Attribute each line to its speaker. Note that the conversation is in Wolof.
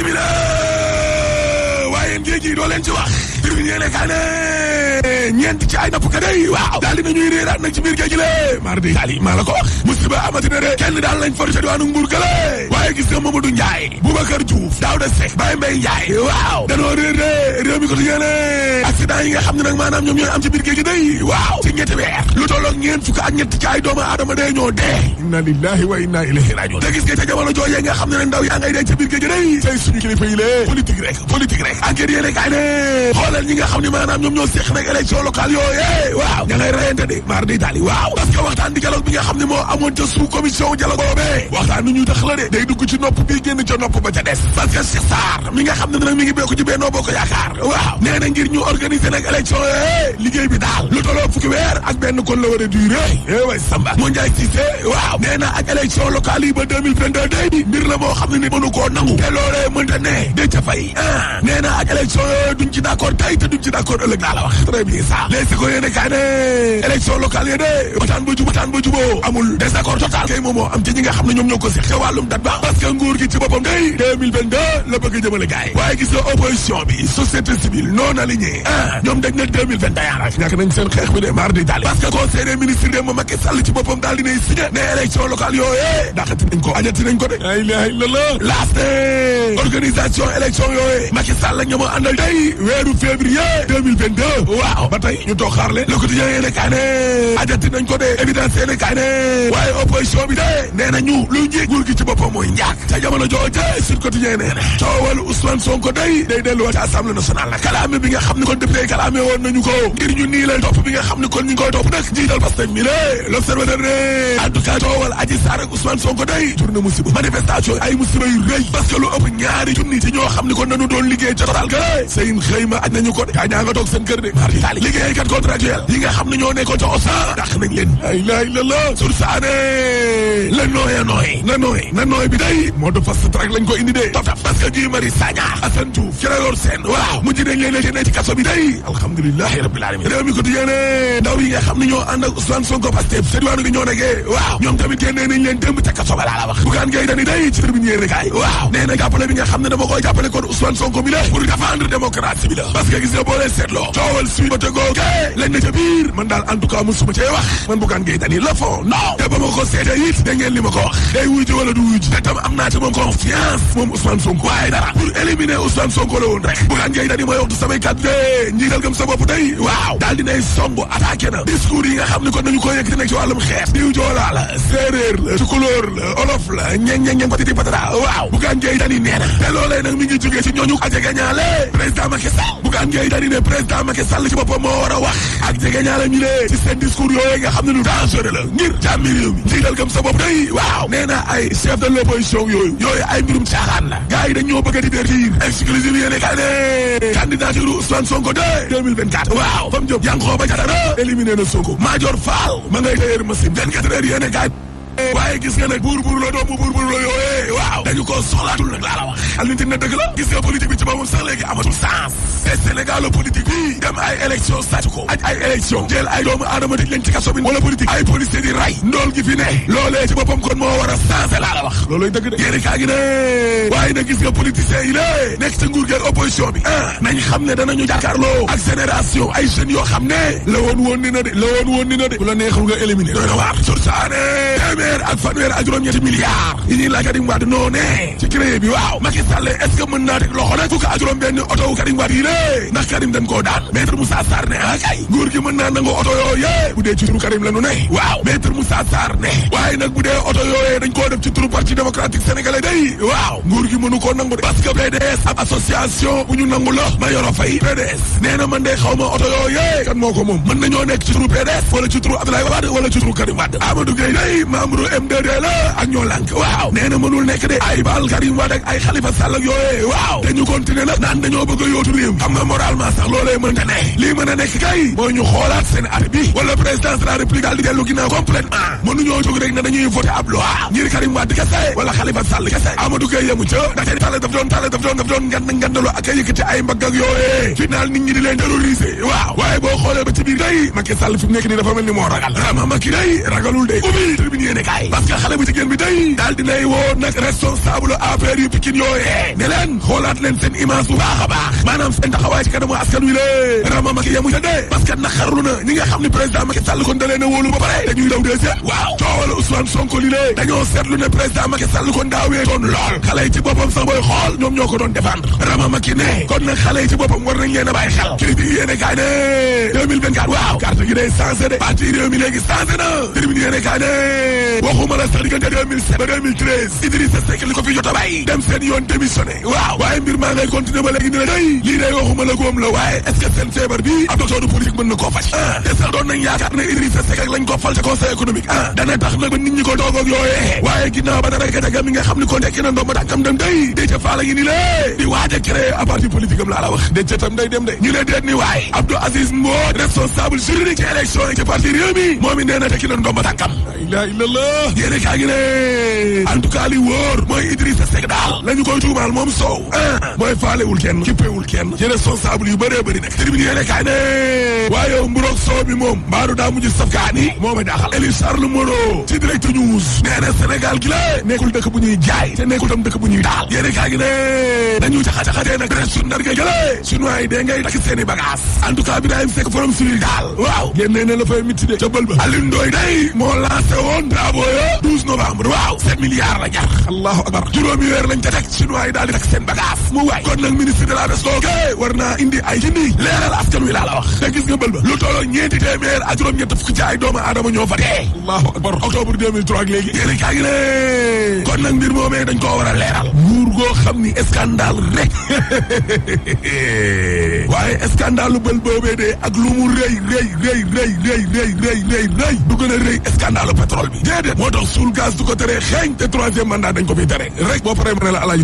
Speaker 1: bismillah waaye géej gi doo leen ci wax tribune yéene kaa ne ñeent ci ay nappkat yi waaw daal dina ñuy réeraat nag ci biir géej gi le mardi tali maa la ko wax musiba amatina de kenn daal lañ for ca diwaanu Mbuur gale waaye gis nga Mamadou Ndiaye Boubacar Diouf Daouda Seck Baye Mbaye Ndiaye waaw danoo réer de réew mi ko yéene accident yi nga xam ne nag maanaam ñoom ñooy am ci biir géej gi day waaw ci ñetti weer lu tolloog ñeent fukk ak ñetti ci ay doomu aadama day ñoo dee inna lillahi wa inna ilayhi rajiun te gis nga ca jamono joojee nga xam ne nag ndaw yaa ngay dee ca biir géej gi day tey suñu kilifa yi lée politique rek enquête yéene kaay ne xoolal ñi nga xam ne maanaam ñoom ñoo seq nag élection locale yooyee waaw ña ngay rayante de mar di tali waaw parce que waxtaan di dialogue bi nga xam ne moo amoon ca sous commission dialogue boobee waxtaan nu ñuy tax la de day dugg ci nopp bi génn ca nopp ba ca des parce que Cheikh Sarr mi nga xam ne nag mi ngi bokk ci Benno Bokk Yaakaar waaw nee na ngir ñu organiser nag élection yooyee liggéey bi daal lu tolloo fukki weer ak benn kon la war a durer way Samba moo Ndiaye Cissé waaw nee na ak élection locale yi ba 2022 day mbir la moo xam ne ni mënu koo nangu te loolee mënta ne de ca fay nee na ak élection yooyu duñ ci d'accord tey te duñ ci d'accord ëllëg laa la wax très bien ça léegi ko yéene kaay ne élection locale yi de waxtaan ba juboo amul désaccord total kay moom moo am ci ñi nga xam ne ñoom ñoo ko seq ca wàllum date ba parce que nguur gi ci boppam day 2022 la bëgg a jëmale gaay waaye gis nga opposition bi société civile non alignée ñoom dañ ne 2021 rek ñàkk nañ seen xeex bi de mar di tali parce que conseil des ministres de Macky Sall ci boppam daal dinay signé ne élection locale yooyee daxati nañ ko ajati nañ ko de la ilaha illallah laaste organisation élection yooyee Macky Sall la ñoo ma àndal day weeru février 2022 waaw ba tey ñu toog xaar leen le quotidien yéene kaay ne ajati nañ ko de évidence yéene kaay ne waaye opposition bi de nee nañu lu njiit nguur gi ci boppam mooy njaag ca jamono jooje sur quotidien nee na coowal Ousmane Sonko day delluwaat ci assemblée nationale la kalaame bi nga xam ne kon député yi kalaame woon nañu ko ngir ñu nii leen topp bi nga xam ne kon ñu ngi koy topp nag jiital Pastef mi lé l'observateur ne en tout cas coowal Adji Sarr ak Ousmane Sonko day jur na musiba manifestation ay musiba yu rëy parce que lu ëpp ñaari junni ci ñoo xam ne kon nañu doon liggéey ca total ga seen xëy ma aj nañu ko de kaa ñaa nga toog seen kër de mardi taali liggéeykat contractuel yi nga xam ne ñoo nekkoon ca OSA dàq nañ leen la ilaha illallah sur saane la nooy bi day moo do fast track lañ ko indi de top parce que Guy Marius Sagna Assane Diouf Clédor Sène waaw mujj nañ leen ne ci kaso bi day alhamdulilahi rabbil alamin réew mi ko tijéene ndaw yi nga xam ne ñoo ànd ak Ousmane Sonko Pastef te diwaanu gi ñoo nekkee waaw ñoom tamit génnee nañ leen démb ca kaso ba laa la wax Bougane Gueye Dany day ci tribune yéene kaay waaw nee na jàppale bi nga xam ne dama koy jàppale kon Ousmane Sonko bi la pour défendre démocratie bi la parce que gis nga boo leen seetloo coowal suite ba tegoo lañ na ca biir man daal en tout cas musuma cee wax man Bougane Gueye Dany le fond non te ba ma ko seete it da ngeen li ma ko wax day wuy ji wala du wuy ji te tam am naa ci moom confiance moom Ousmane Sonko waaye dara pour éliminer Ousmane Sonko la woon rek Bougane Gueye Dany mooy waxtu samay kàddu de njiital gëm sa bopp tey waaw daal dinay songu attaqué na discours yi nga xam ne kon nañu ko yëkkati nekk ci wàllum xeex diw joolaa la séeréer la tukulóor la olof la ñeng patiti patata waaw Bougane Gueye Dany nee na te loolee nag mi ngi jógee ci ñooñu ak jegeñaale président Macky Sall Bougane Gueye Dany ne président Macky Sall ci boppam moo war a wax ak jegeñaale ñu lee ci seen discours yooyu nga xam ne lu dangereux la ngir jàmmi réew mi njiital gëm sa bopp tey waaw nee na ay chef de l'opposition yooyu ay mbirum caaxaan la gars yi dañ ñoo bëgg a divertir exclusive yéene kaa ne candidature Ousmane Sonko de 2024 waaw fam jëm Yankhoba Diattara éliminé na Sonko Madior Fall ma ngay téyeer machine 24 heures yéene kaay waaye gis nga nag buur la doomu buur la yooyee waaw dañu ko soxlaatul nag laa la wax alintin na dëgg la gis nga politique bi ci boppam sax léegi amatul sens te Sénégal politique bi dem ay élection sàcc ko ak ay élection jël ay doomu aadama tëj leen ci kaso bi wala politique ay policier di ray ndool gi fi ne loolee ci boppam kon moo war a sensé laa la wax looloy dëgg de yéene kaa gi ne waaye nag gis nga politiciens yi lée nekk ci nguur gi ak opposition bi nañ xam ne danañu jàkkaarloo ak génération ay jeunes yoo xam ne la woon ni na de bu la neexul nga éliminer doy na waar sur saane ak fanweer ak juróom-ñetti milliards yi ñuy laaj Karim Wade noo ne ci créé bi waaw Macky Sall est-ce que mën naa teg loxo nag fukk ak juróom benn oto wu Karim Wade yi lée ndax Karim dañ koo daan maître Moussa Sarr ne kay nguur gi mën naa nangu oto yooyee bu dee ci turu Karim la nu ne waaw maître Moussa Sarr ne waaye nag bu dee oto yooyee dañ koo def ci turu parti démocratique sénégalais day waaw nguur gi mënu koo nangu de parce que PDS ab association bu ñu nangu la ma yoro fay PDS nee na man de xaw ma oto yooyee kan moo ko moom mën nañoo nekk ci turu PDS wala ci turu Abdoulaye Wade wala ci turu Karim Wade Amadou Gueye day membre M2D la ak ñoo lànk waaw nee na mënul nekk de ay baal Karim Wade ak ay Khalifa Sall ak yooyee waaw te ñu continuer nag naan dañoo bëgg a yootu réew xam nga moralement sax loolee mën ta ne lii mën a nekk kay mooy ñu xoolaat seen at bi wala présidence de la république daal di dellu ginnaaw complètement mënuñoo jóg rek ne dañuy voté ab loi ngir Karim Wade kese wala Khalifa Sall kese Amadou Gueye yemu ca ndaxte tale daf doon ngandalu ak ay yëkkati ay mbagg ak yooyee final nit ñi di leen terroriser waaw waaye boo xoolee ba ci biir day Macky Sall fi mu nekk nii dafa mel ni moo ragal Rama Macky day ragalul day ubbi tribune yéene kaay parce que xale bu jigéen bi day daal dinay woo nag responsable affaire yu Pikine yooyee ne leen xoolaat leen seen image bu baax a baax maanaam seen taxawaay ci kanamu askan wi lée Rama Macky yamu ca dee parce que naqarlu na ñi nga xam ne président Macky Sall kon da leen a wóolu ba pare dañuy daw deuxième waaw coowal Ousmane Sonko li lée dañoo seetlu ne président Macky Sall kon daawee doon lool xale yi ci boppam sax booy xool ñoom ñoo ko doon défendre Rama Macky ne kon nag xale yi ci boppam war nañ leen a bàyyi xel kii bi yéene kaay ne 2024 waaw carte gi day changé de parti réew mi léegi changé na termine yéene kaay ne waxuma la sax diggante 2007 ba 2013 Idrissa Seck li ko fi jot a bàyyi dem seen yoon démissionné waaw waaye mbir maa ngay continuer ba léegi ni la day lii day waxuma la góom la waaye est-ce que seen feebar bi ab docteur de politique mën na koo faj te sax doon nañ yaakaar ne Idrissa Seck ak lañ ko fal ca conseil économique dana tax nag ba nit ñi ko doog ak yooyee waaye ginnaaw ba dara gajaga mi nga xam ni ko tekki na ndoom ba tànkam dem day Déthié Fall ngi ni lée di waaj a créer a parti politique am laa la wax Déthié tam day dem de ñu ne déet ni waay Abdou Aziz Mbodj responsable juridique ci élection yi ci parti réew mi moom it nee na tekki na ndoom ba tànkam la ilaha illallah yéene kaa gi ne en tout cas li wóor mooy Idrissa Seck daal la ñu koy tuumaal moom Sow mooy faalewul kenn kippewul kenn ci responsable yu bëree bëri nag tribune yéene kaa ne waaye mburoog Sow bi moom mbaaru daa mujj safkaani moo ma jaaxal Eli Charles Moreau ci direct news nee na Sénégal gi la nekkul dëkk bu ñuy jaay te nekkul tam dëkk bu ñuy daal yéene kaa gi ne dañu jaxa-jaxatee nag presse su ndar ga jëlee chinois yi dee ngay takk seen i bagage en tout cas Birahim Seck forum civil daal waaw génnee na la fay mitti de ca bël ba Alioune Ndoye day moo lancé woon bravo yo 12 novembre waaw 7 milliards la jar allahu akbar juróomi weer lañ ca teg chinois yi daal di takk seen bagage mu waay kon nag ministre de la pêche war naa indi ay gindi leeral askan wi laa la wax te gis nga bël ba lu tolloo ñeenti téeméer ak juróom-ñett fukk ci ay doomu aadama ñoo fa dee allahu akbar octobre 2003 ak léegi yéene kaa ngi ne kon nag mbir moomee dañ koo war a leeral nguur goo xam ni scandale rek waaye scandale lu bël boobee de ak lu mu rëy du gën a rëy scandale pétrole bi déedéet moo tax suul gaz du ko tere xeeñ te troisième mandat dañ ko fiy tere rek boo paree ma ne la alaaji